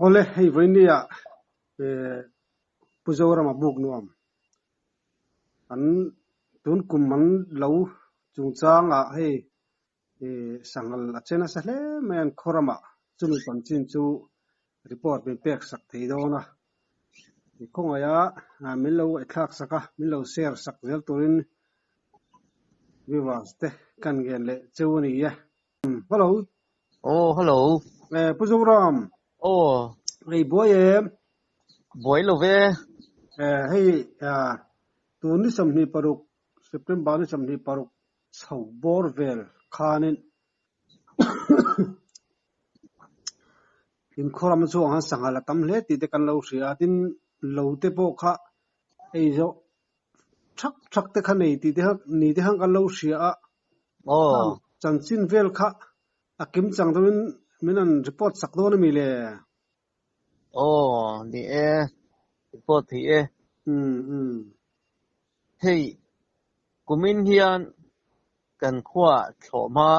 Awle, hei vawinia Pu Zorama buk nuam an tun kum an lo chungchangah hei sanghal a che nasa hle mai an khaw ramah chumi chanchin chu report min pek sak thei dawn a. Khawngaiha min lo thlak sak a, min lo share sak zel turin viewers te kan ngen leh cheu a ni e. Hello. Oh, hello. Eh, Pu Zoram. Oh. Hei buai em? Buai lo ve. Eh, hei, tun ni 26, September ni 26 chho bawr vel khanin inkhawr ram chu ang han sanghal a tam hle tih te kan lo hria a, tin lo te pawh kha hei zawh thak thak te kha nei tih te kha ni te khan kan lo hria a. Aw. Chanchin vel kha a kim chang deuhin min han report sak dawn a mi le? Aw, ni e, report thei e. Um, um. Hei, kumin hian kan khuaah thlawhhma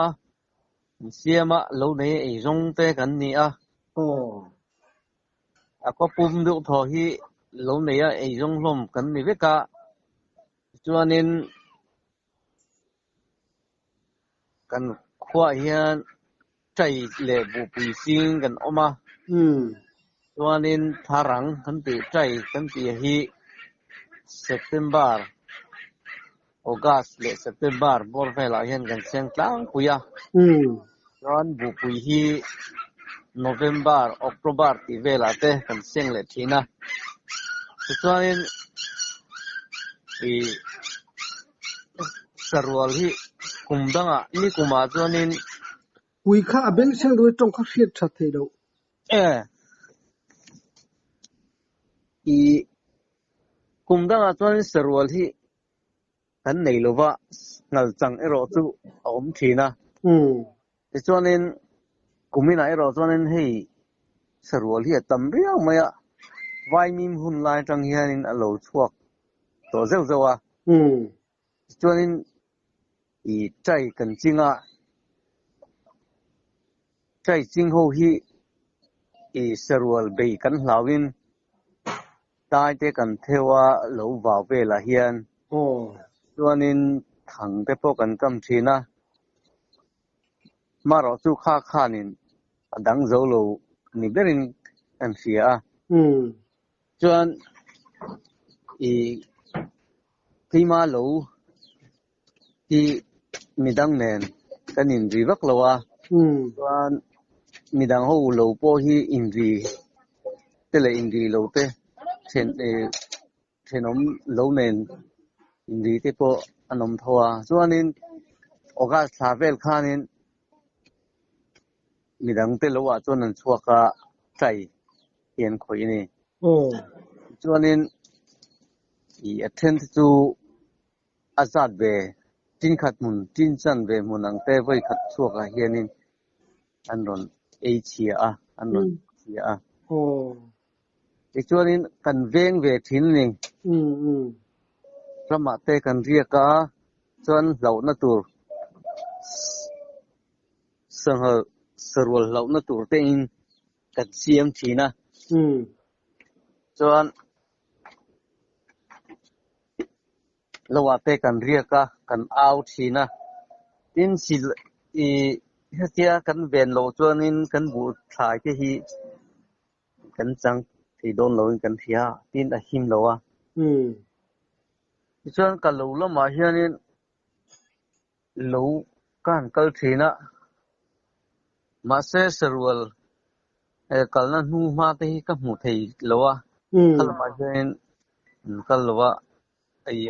an siam a, lo nei ei zawng te kan ni a. Aw. A khaw pum deuh thaw hi lo nei a ei zawng hlawm kan ni vek a, chuanin kan khuaah hian ṭai leh buhpui ching kan awm a, chuanin tharang kan tih ṭai kan tih hi September, August leh September bawr velah hian kan seng tlangpui a, chuan buhpui hi November, October tih velah te kan seng leh thin a, tichuanin ih sarual hi kum dangah ni kumah chuanin Pui kha a beng seng deuh tawng kha hriat that theih loh. E ih kum dangah chuanin sarual hi kan nei lova ngal chang erawh chu a awm thin a. Tichuanin kuminah erawh chuanin hei sarual hi a tam riau mai a, vaimim hun lai atang hianin a lo chhuak tawh zeuh zeuh a. Tichuanin ih chai kan ching a, chai ching ho hi ih sarual bei kan hlauhin Tai te kan theu a lo vau velah hian chuanin thang te pawh kan kam thin a, marawh chu kha khanin a dang zo lo ni berin kan hria a. Chuan ih keima lo hi midang nen kan inri vak lo a, chuan midang ho lo pawh hi inri te leh inri lo te then eh thenawm lo nen inri te pawh an awm tho a, chuanin August thla vel khanin midang te lo ah chuan an chhuak a, chai hi an khawih a ni. Chuanin ih a then te chu A zat ve, tin khat hmun, tin chan ve hmun ang te vawi khat chhuakah hianin an rawn ei chhia a, an rawn chhia a. Tichuanin kan veng ve thin a ni. Ramah te kan riak a, chuan hlauhna tur, sanghal sarual hlauhna tur tein kan siam thin a. Chuan Lo ah te kan riak a, kan au thin a, tin sil ih hetia kan ven loh chuanin kan buh thlai te hi kan chang thei dawn loin kan hria a, tin a him lo a. Tichuan ka lo lamah hianin lo ka han kal thin a, mahse sarual kalna hnu hma te hi ka hmu thei lo a, kha lamah hianin an kal lo a, hei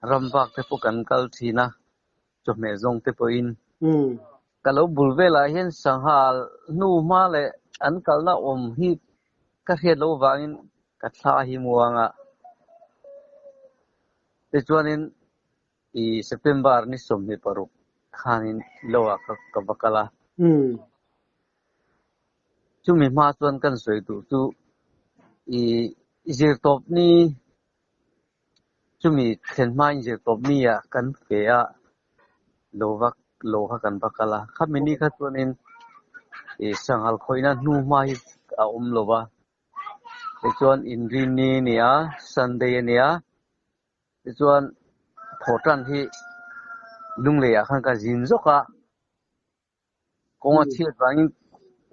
ram vak te pawh kan kal thin a, chawhmeh zawng te pawhin. Ka lo bul velah hian sangha hnu hma leh an kalna awm hi ka hriat loh vangin ka thla hi muang a, tichuanin I September ni 26 khanin lo ah ka va kal a. Chumi hma chuan kan sawi duh chu i zirtawp ni chumi thlen hmain zirtawp ni ah kan fe a, lo va lo kha kan va kal a. Khami ni kha chuanin I sanghal khawihna hnu hma hi a awm lo va. Tichuan Inrinni a ni a, Sunday a ni a. Tichuan Thawhtan hi Lunglei ah khan ka zin zawk a. Kawng a chhiat vangin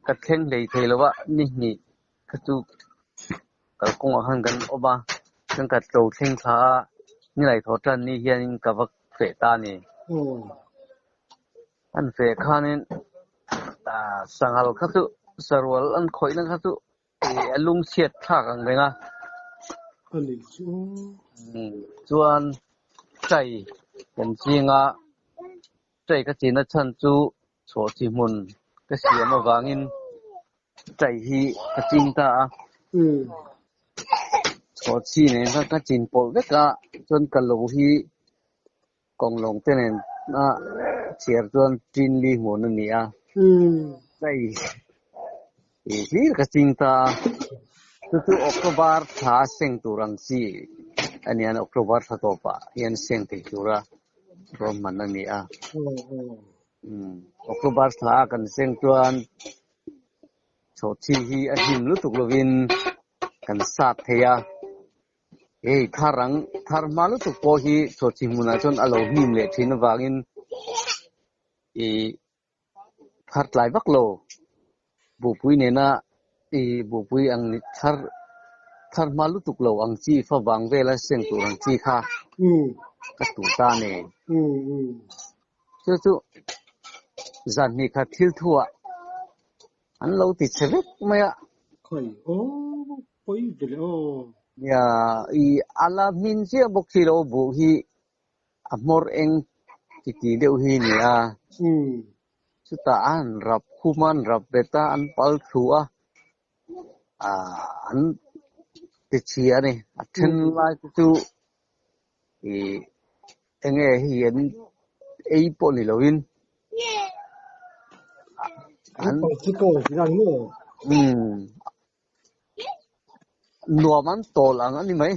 ka thleng hlei thei lo va, ni hnih kha chu kalkawngah khan kan awm a, chuan ka tlo thleng thla a, nilai thaw tan ni hianin ka va feh ta a ni. An feh khanin sanghal kha chu sarual an khawihna kha chu a lungchhiat thlak ang reng a. Chuan tai kan ching a. Chai ka china chhan chu chhawhchhi hmun ka siam avangin chai hi ka ching ta a. Chhawhchhi nen khan ka chin pawlh vek a, chuan ka lo hi kawnglawng te nen a chhiar chuan tin li hmun a ni a. Chai hi hlir ka ching ta a, chu chu October thla seng tur ang chi a nia, October thla tawpah hian seng thei tura Ruahman a ni a. October thla a kan seng chuan chhawhchhi hi a hnim lutuk lovin kan sat thei a. Hei thar ang thar hma lutuk pawh hi chhawhchhi hmunah chuan a lo hnim leh thin avangin ih thar tlai vak lo. Buhpui nena ih buhpui ang thar thar hma lutuk lo ang chi favang vela seng tur ang chi kha ka tuh ta a ni. Chu chu zan hnih khat thil thuah an lo ti chhe vek mai a. Khawi aw pawi ve le aw. Nia ih a la hmin chiah bawk si lo buh hi a hmawr eng ti ti deuh hi a ni a. Chutah an rap khum a, an rap bet a, an pal thlu a, ah an ti chhia a ni. A then lai te chu ih eng nge hei an ei pawh ni lovin An pal chi ko zin maw? Umm nuam an tawl ang a ni mai,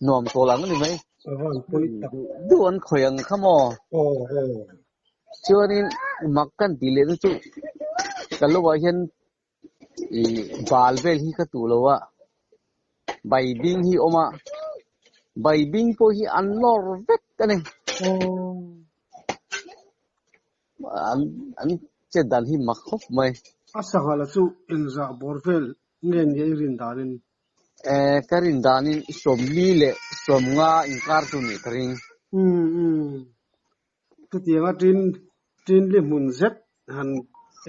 nuam tawl ang a ni mai. Duh an khawih ang kha maw? Chuanin mak kan tih leh na chu ka lo ah hian ih bal vel hi ka tuh lo a, baibing hi awm a, baibing pawh hi an nawr vek a ni. An an chet dan hi mak khawp mai. A sanghala chu engzah bawr vel nge nia i rin danin? Eh, ka rin danin 40 leh 50 inkar chu nih ka ring. Umm umm. Chutianga tin tin li hmun zet han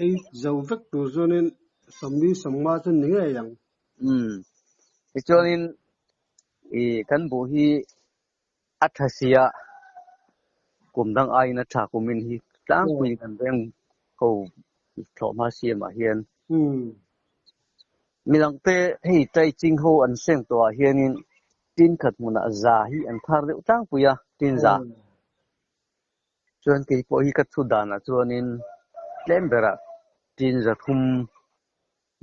ei zo vek tur chuanin 40 50 chu ni ngei ang. Umm. Tichuanin ih kan buh hi A tha sia, kum dang aiin a tha kumin hi tlangpui kan veng ho thlawhhma siamah hian midangte hei tai ching ho an seng tawhah hianin tin khat hmunah za hi an thar deuh tlangpui a, tin za. Chuan kei pawh hi ka thu danah chuanin tlem berah tin 300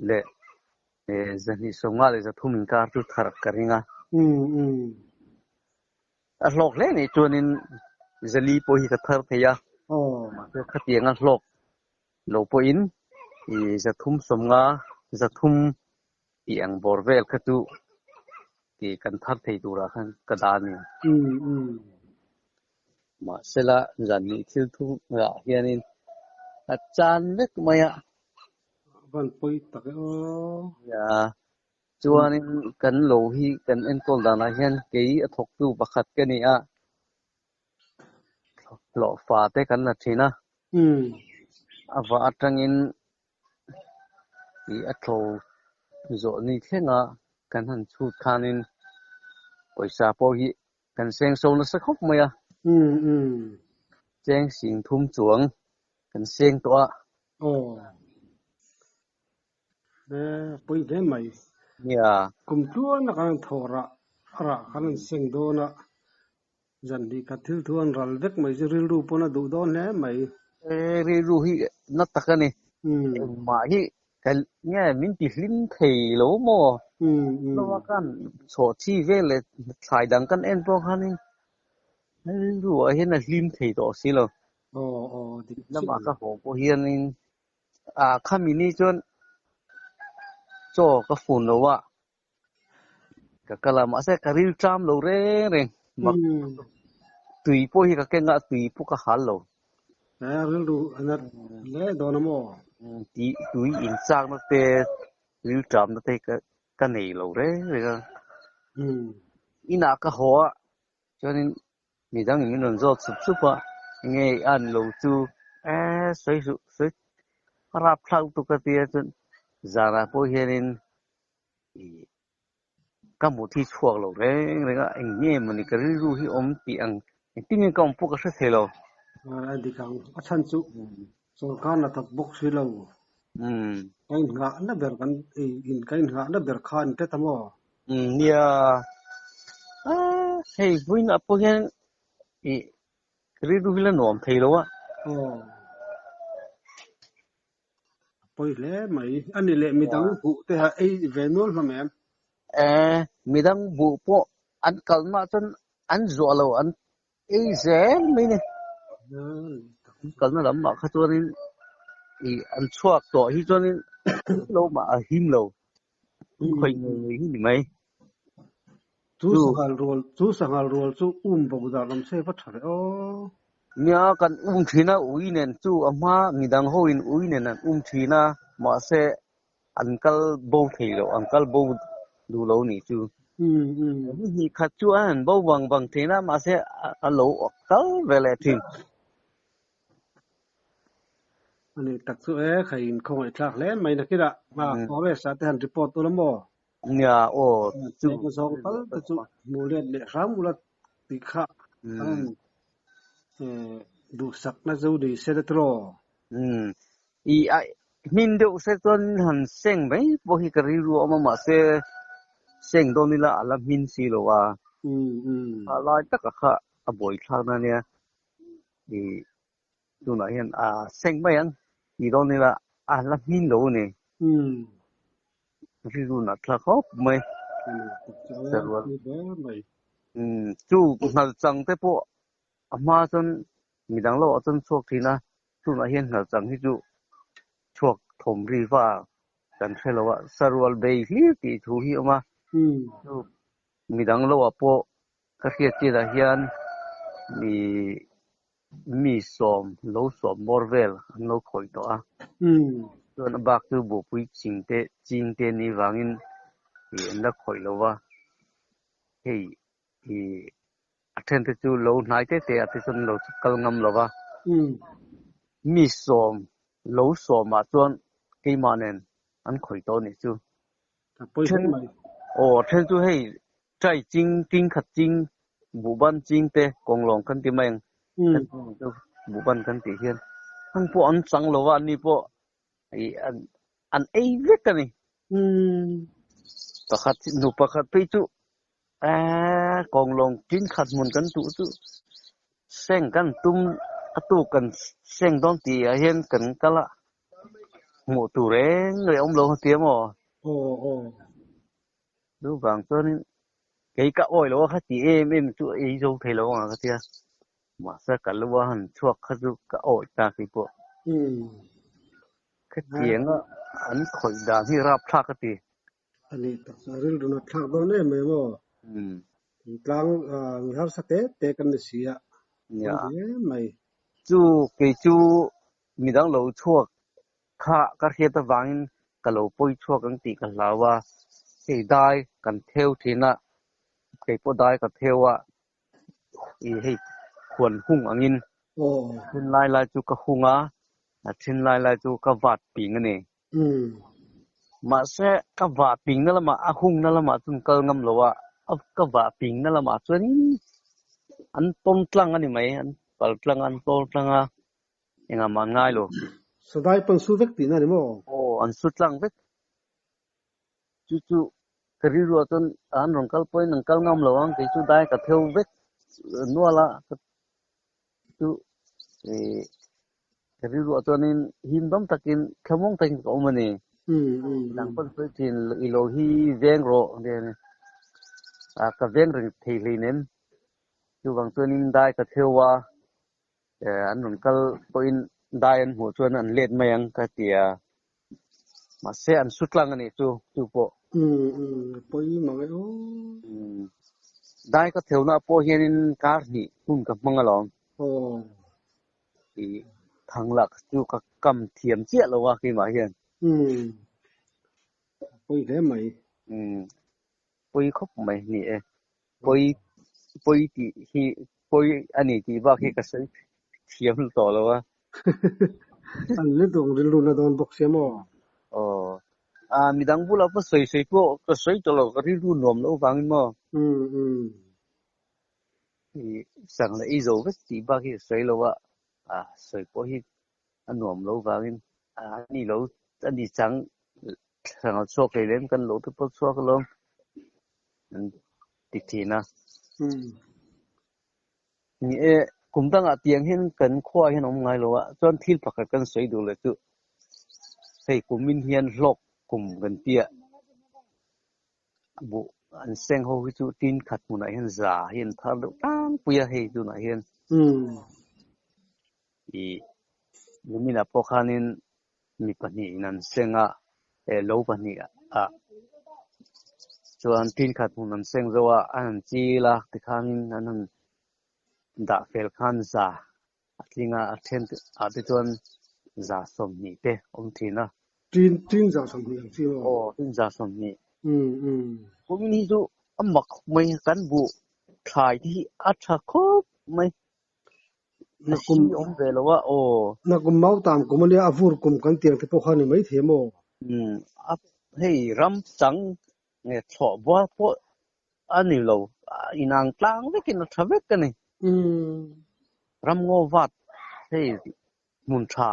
leh 250 leh 300 inkar chu thar ka ring a. A hlawk hle nih chuanin 400 pawh hi ka thar thei a. Mahse khatiang a hlawk lo pawhin 350, 300 tih ang bawr vel kha chu tih kan thar thei turah khan ka dah a ni. Mahsela zanni thil thumah hianin a chan vek mai a. Van pawi tak e aw. Nia, chuanin kan lo hi kan enkawl danah hian kei a thawktu pakhat ka ni a, hlawhfa te kan la thin a, a va atangin ih a tho zawh ni thlenga kan han chhut khanin pawisa pawh hi kan seng so nasa khawp mai a, cheng 30,000 chuang kan seng tawh a. Aw. E, pawi hle mai. Nia. Kum tluana kan han thawh rah rah kan han seng dawn a, zan hnih khat thil thu an ral vek mai chu rilru pawn a duh dawn hle mai. E, rilru hi na tak a ni. Engmah hi ka nge min ti hlim thei lo maw? Lova kan chhawh chi vel leh thlai dang kan en pawh khanin rilru ah hian a hlim thei tawh si lo. Aw, aw, dik Lamah ka haw pawh hianin. A khami ni chuan chaw ka fun lo a, ka kal a, mahse ka ril ṭam lo reng reng. Mak tui pawh hi ka keng a, tui pawh ka hal lo. A rilru a nat hle dawn a maw? Tui inchakna te, ril ṭamna te ka nei lo reng reng a. Inah ka haw a, chuanin midang in min rawn zawt sup sup a, enge i an lo chu eh sawi suh sawi a rapthlak lutuk ka tia chuan zanah pawh hianin ih ka mut hi chhuak lo reng reng a, eng nge mawni ka rilru hi awm tih ang engtin nge ka awm pawh ka hre thei lo. A dik ang, a chhan chu sawrkar hna thawk bawk si lo. Ka innghahna ber kan in ka innghahna ber kha an tet a maw? Nia, hei vawiinah pawh hian ih rilru hi la nuam thei lo a. Aw, a pawi hle mai. A ni leh midang buh te ha ei ve nual hlawm em? Eh, midang buh pawh an kalna chuan an zuah lo, an ei zel mai ni. An kalna lamah kha chuanin ih an chhuak tawh hi chuanin lo mah a him lo. An khawih ngei ngei hi ni mai. Chu sanghal rual chu sanghal rual chu um bo dar lam se va tha ve aw. Nia kan um thin a ui nen chu a hma midang ho in ui nen an um thin a mahse an kal bo thei lo an kal bo duh lo nih chu. Ni hnih khat chu an han bo vang vang thin a mahse a lo kal ve leh thin. A ni tak chu e, kha in khawngaih thlak hle mai nakinah forest ah te han report ula maw? Nia aw chu zawng tal te chu hmuh let leh hram ula tih kha an duhsakna zo ni se la tiraw? I a hmin deuh se chuan han seng mai pawh hi ka rilru a awm a mahse seng dawn ila a la hmin si lo a, a lai taka kha a buaithlakna ania. I tunah hian a seng mai ang tih dawn ila a la hmin lo a ni. Rilru nat thlak khawp mai. Sarual. Chu nghal chang te pawh a hma chuan midang lo ah chuan chhuak thin a, tunah hian nghal chang hi chu chhuak thawm ri va kan hre lo a, sarual bei hlir tih thu hi a awm a. Chu midang lo ah pawh Ka hriat chianah hian mi mi sawm lo sawm bawr vel an lo khawih tawh a. Chuan a bak chu buhpui ching te ching te ni vangin ih an la khawih lo va. Hei ih a then te chu lo hnai te te ah te chuan an lo kal ngam lo va. Mi sawm lo sawmah chuan keimah nen an khawih tawh a nih chu. Then aw then chu hei Trai ching, ting khat ching, buhban ching te kawnglawng kan ti mai ang. Kan chu buhban kan tih hian hang pawh an chang lo a, ani pawh ih an ei vek a ni. Pakhat nu pakhat phei chu eee kawnglawng tin khat hmun kan tuh chu seng kan tum a tuk kan seng dawn tih ah hian kan kal a, hmuh tur reng reng a awm lo tia maw? Chu vang chuanin kei ka awi lo a kha ti em em chu ei zo thei lo ang ka tia. Mahse ka lu a han chhuak kha chu ka awi ta kei pawh. Khatianga an khawih dan hi rapthlak ka ti. A nih tak chu a rilru nat thlak dawn em em aw. Tlang mi harsa te te kan ni si a. Nia. Chu kei chu midang lo chhuak Kha ka hriat avangin ka lo pawi chhuak ang tih ka hlau a, hei dai kan theu thin a, kei pawh dai ka theu a, ih hei huan hung angin then lai lai chu ka hung a, a then lai lai chu ka vat ping a ni. Mahse ka vah ping na lamah a hung na lamah chuan kal ngam lo a, ka vah ping na lamah chuanin an tawn tlang a ni mai, an pal tlang a, an tawl tlang a. Engah mah an ngai lo. Sadai pawh an su vek tihna a ni maw? Aw, an su tlang vek. Chu chu ka rilruah chuan an rawn kal pawhin an kal ngam lo ang, kei chu dai ka theu vek nual a, chu ih ka rilruah chuanin him dawm takin thlamuang takin ka awm a ni. Midang pawn sawi thin i lo hi veng rawh a ti a ni. Ka veng reng thei hleinem. Chuvang chuanin dai ka theu a. An rawn kal pawhin Dai an hmuh chuan an let mai ang ka ti a, mahse an su tlang a nih chu, chu pawh. Umm umm a pawi mang e aw. Umm dai ka theuhna pawh hianin kar hnih hun ka hmang alawm. Aw. I thang lak chu ka kam thiam chiah lo a keimah hian. Umm a pawi hle mai. Umm pawi khawp mai ni e. Pawi pawi tih hi pawi a ni tih bak hi ka sawi thiam tawh lo a. An lutuk rilru na dawn bawk sia maw? Aw. A midang bulah pawh sawi sawi pawh ka sawi tawh lo ka rilru nuam loh vangin maw? Umm umm. I sang leh i zo vek tih bak hi ka sawi lo a, a sawi pawh hi a nuam loh vangin a ni lo a ni chang thlangal chhuak hlei lem kan lo te pawh chhuak alawm an ti thin a. Ni e, kum dangah tiang hian kan khuaah hian awm ngai lo a, chuan thil pakhat kan sawi duh leh chu hei kumin hian hlawk kum kan tia buh an seng ho hi chu tin khat hmunah hian za hi an thar deuh tlangpui a hei tunah hian. I luminah pawh khanin mi pahnihin an seng a, eh lo pahnih ah chuan tin khat hmun an seng zo a, an han chil a tikhanin an han dah fel khan za a tling a, a then ah te chuan za 20 te awm thin a. Tin tin za 20 ang chi maw? Aw, tin za 20. Umm umm. Kumin hi chu a mak khawp mai, kan buh thlai te hi a tha khawp mai. Na kum awm ve lo a aw. Na kum mau tam kum ania a vur kum kan tiang te pawh kha ni mai thei maw? Umm a hei ram chang nge thlawh bual pawh a ni lo inang tlang vekin a tha vek a ni. Umm. Ram ngaw vat hei hmun tha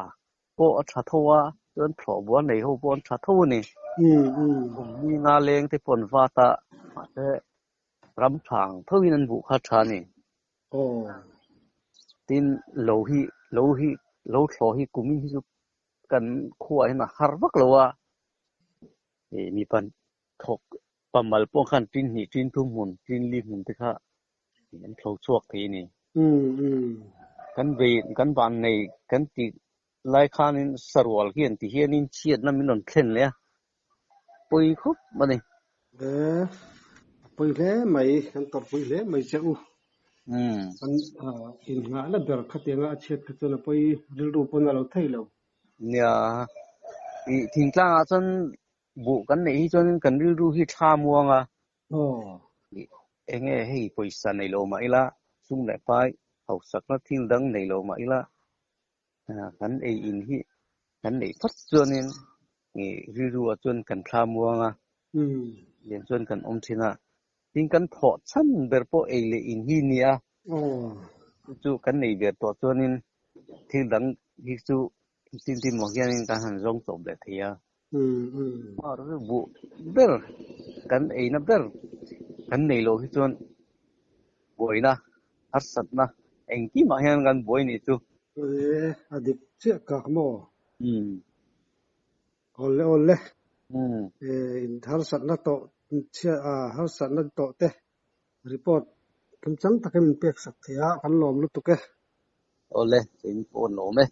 pawh a tha tho a chuan thlawh bual nei ho pawh an tha tho a ni. Umm umm. Kum ni nga leng te pawh an vat a mahse ram tha ang tho in an buh kha tha a ni. Aw. Tin, lo hi, lo hi, lo thlawh hi kumin hi chu kan khuaah hian a har vak lo a, ih mi pan thawk pamal pawh khan tin hnih, tin thum hmun, tin li hmun te kha an thlo chhuak thei a ni. Umm umm. Kan vei, kan van nei kan tih lai khanin sarual hian ti hianin chhiatna min rawn thlen leh a, pawi khawp a ni. E, a pawi hle mai, kan tawrhpui hle mai che u. Kan innghahna ber khatianga a chhiat kha chuan a pawi rilru pawn a lo thei lo. Nia, i thingtlangah chuan buh kan neih hi chuan kan rilru hi thla muang a. Aw. Enge hei pawisa nei lo mah ila, sum leh pai hausakna thil dang nei lo mah ila, Kan ei in hi kan neih phawt chuanin rilru ah chuan kan thla muang a, lian chuan kan awm thin a, tin kan thawh chhan ber pawh ei leh in hi nia, chu chu kan nei ve tawh chuanin thil dang hi chu tin tin maw hianin kan han zawng chawp leh thei a, buh ber kan eina ber kan nei loh hi chuan buaina harsatna engkimah hian kan buai nih chu. E, a dik chiah kak maw? Umm. Awle awle. E, in harsatna tawh chhia a harsatna tawh te report kimchang takin min pek sak thei a, kan lawm lutuk e. Awle, in pawh an lawm e.